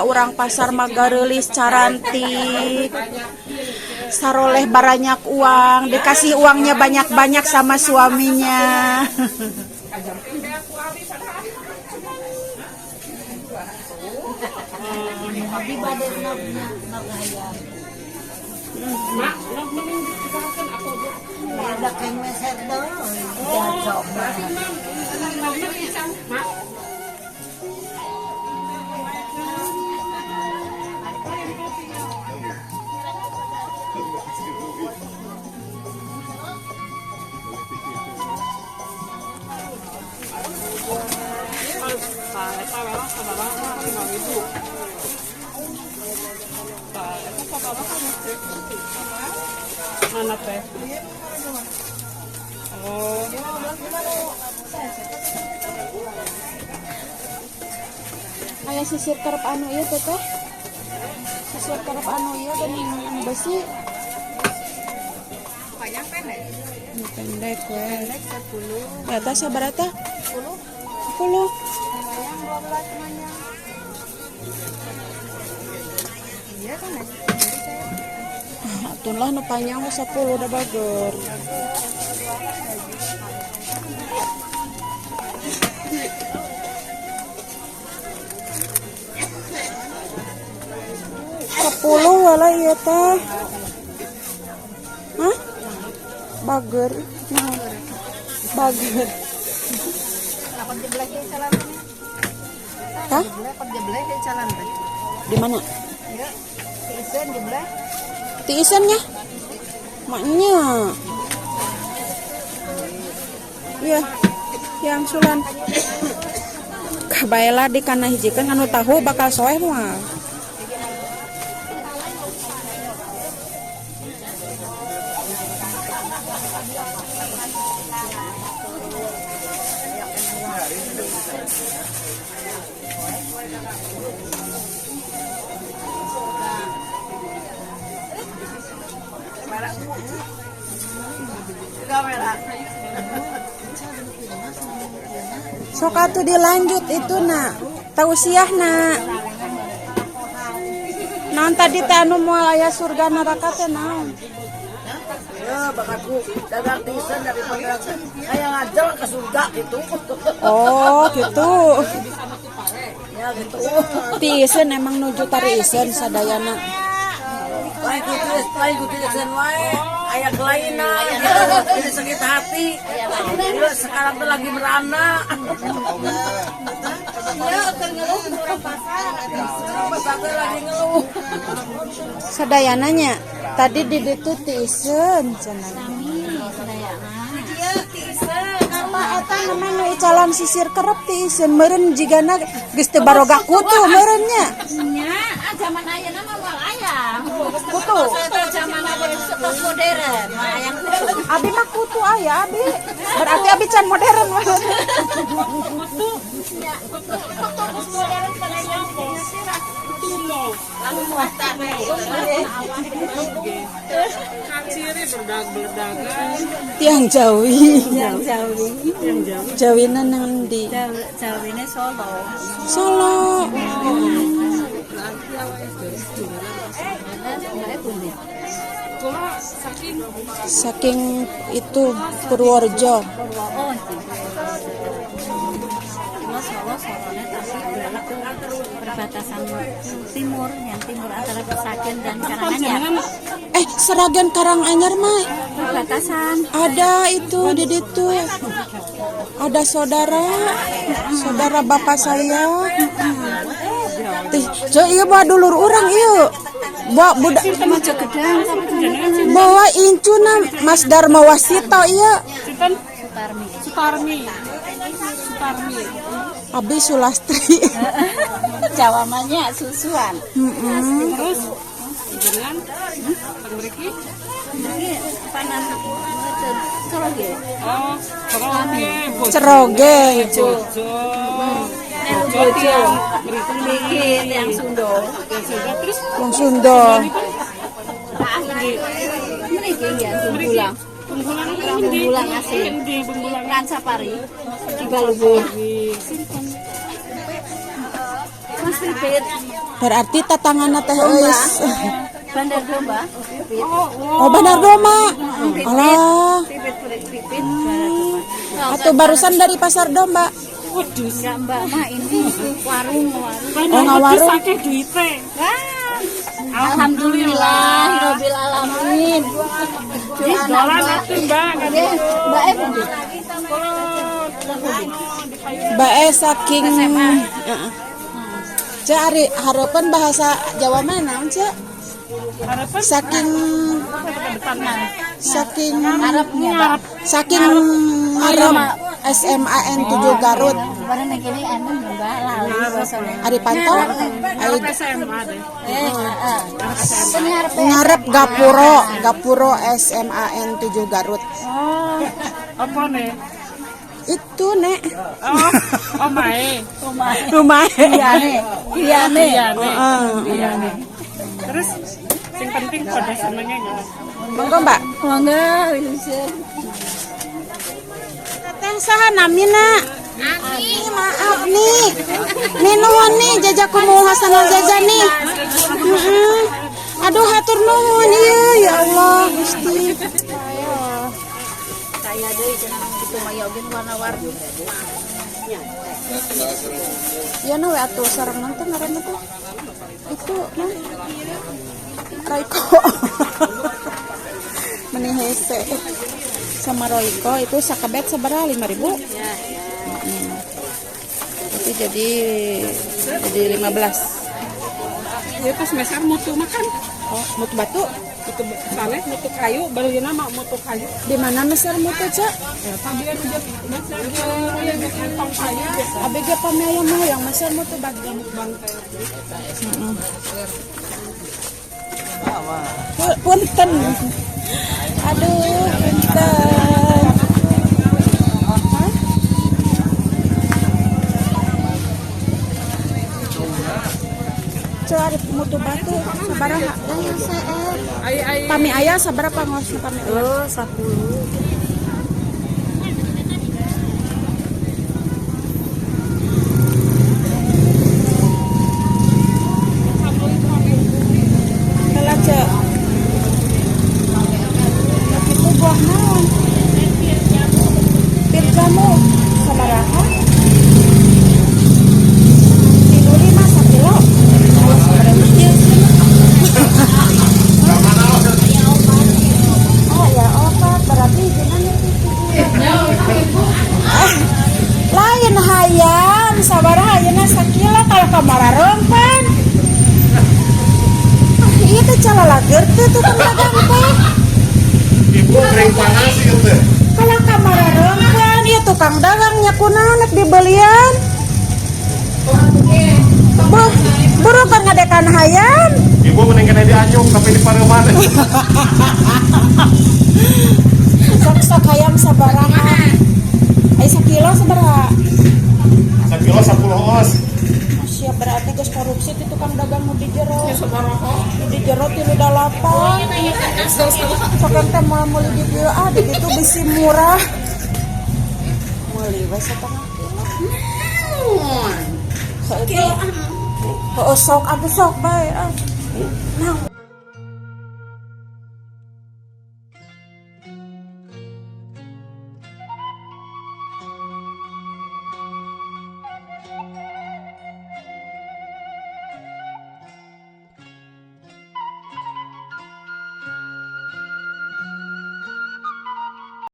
Muga urang pasar mah gareulis carantik. Saroleh banyak uang, dikasih uangnya banyak-banyak sama suaminya. Mana teh? Oh. Aya sisir kerep anu ieu teh teh. Sisir kerep anu ieu geuning anu besi. Panjang pendek? Ini pendek we. Pendek 10. Eta sabaraha teh? 10. 10. Panjang 12 panjang. Iya kan ya? Atuh lah nu panjang mah 10 udah bager. Sepuluh wala ieu teh. Hah? Bager. Nah. Bager. Hah? Di mana? Tiisannya? Maknya. Iya, yang sulan. Kabaela di kana hijikeun anu tahu bakal soeh moal. Sok atuh dilanjut itu nak tausiah nak. Naon tadi teh anu moal aya surga neraka teh naon? Ya bakatku dagang tiisan daripada kayak ngajal ke surga gitu. Oh gitu. Ya gitu. Tiiseun emang nuju tari iseun sadayana. Lain ku tiiseun wae. Aya kelainan gitu. Jadi sakit hati. Ya, sekarang tuh lagi merana. Pasar teh lagi ngeluh. Sadayananya tadi di ditu tiiseun cenah. Apa eta namanya nu icalan sisir kerep tiiseun meureun jigana geus teu baroga kutu meureun nya. Nya, zaman ayeuna mah moal aya. Kutu. Zaman ayeuna modern, moal aya kutu. Abi mah kutu aya abi. Berarti abi can modern. Kutu modern kana yang Kaciri berdagang. Tiang Jawi. Tiang Jawi. Jawina nang ndi? Jawine Solo. Solo. Saking itu Purworejo. Oh, Solo, Solone tapi beralak ke perbatasan timur, yang timur antara Pesagen dan Karanganyar. Seragen Karanganyar mah Perbatasan. Ada itu di situ. Ada saudara bapak saya. Tih, jo ieu bawa dulur urang ieu. Bawa budak bawa incuna Mas Dharma Wasito ieu. Sutarmi. Sutarmi. Sutarmi. Abi Sulastri. Jawabannya susuan. Terus jenengan teng mriki? Ini panan Ceroge. Oh, Ceroge. Ceroge. Bojo. Bojo tiyang mriki. Mriki tiyang Sunda. Tiyang Sunda terus Wong Sunda. Mriki ya Bungbulang. Bungbulang itu endi? Bungbulang asli. Endi Bungbulang? Rancapari di Balubur. Sinten? Mas Pipit. Berarti tatanganna teh euis. Bandar Domba. Pipit. Oh, Bandar Doma. Alah. Pipit Pipit. Bandar Domba. Atau barusan dari pasar domba. Wedhus. Enggak Mbak, mah ini warung warung. Oh, Bandar ngawarung. wedhus akeh duite. Alhamdulillah, alamin. Dolan atuh, Mbak. Nggih, Mbak e pundi? Bae saking heeh. Cek ari hareupeun bahasa Jawa mah naon, Cek? Harapan Saking ke depan mah. saking Arabnya, Mbak. Saking ngarep SMAN 7 Garut. Barang ning kene enten Mbak lali basane. Ari pantau ari SMA deh. Eh, heeh. Ini ngarepe ngarep Gapuro, Gapuro SMAN 7 Garut. Oh, apa nih? Itu, Nek. Oh, omae. omah. Rumah. Liyane, liyane. Liyane. Terus sing penting pada senengnya ngono. Monggo, Mbak. Monggo, Wilujeng. Teteh saha namina? Ih, maaf nih. Nih nuhun nih jajaku mau Hasanul jajan nih. Heeh. Aduh hatur nuhun ieu ya Allah Gusti. Saya deui cenah kitu mah ya oge warna-warni. Ya na we atuh sareng nanti ngaranna teh. Itu nah. Royco. Meni hese. Sama Royco itu sakabet sabaraha 5000? Ya. Itu jadi 15. Ya pas meser mutu makan. Oh, mutu batu. Itu saleh mutu kayu, balina mah mutu kayu. Di mana meser mutu, Cak? Ya, pambian udah meser ya di kantong kayu biasa. Abg pami aya mah yang meser mutu batu. Bangkai. Punten. Aduh, punten. Hah? Cek ari mutu batu sabaraha? Aya saeur. Ai ai Pami aya sabaraha pangosna pami aya? Oh, 10. Kala cek. Itu buah naon? Pir jamu sabaraha? 35 sakilo. Oh, sabaraha ieu sih? Oh ya opat berarti jenengan itu. Ah, lain hayam sabaraha ayeuna sakilo kalau kamararompan. Ah, ieu teh calalageur teh tukang dagang teh. Ibu kering panas ieu teh. Kalau kamararompan ieu tukang dagangnya kunaon nek dibelian. Buh, buru kan ngadekan hayam. Ibu mending kena dianyuk tapi di pareuman. Sok-sok hayam sabaraha? Ai sakilo sabaraha? Sakilo 10 os. Siap berarti geus korupsi ti tukang dagang nu di jero. Nu di jero 38. Sok teh moal meuli di dieu ah di ditu bisi murah. Meuli we setengah kilo. Kilo. Oh, sok atuh sok bae ah. Nah.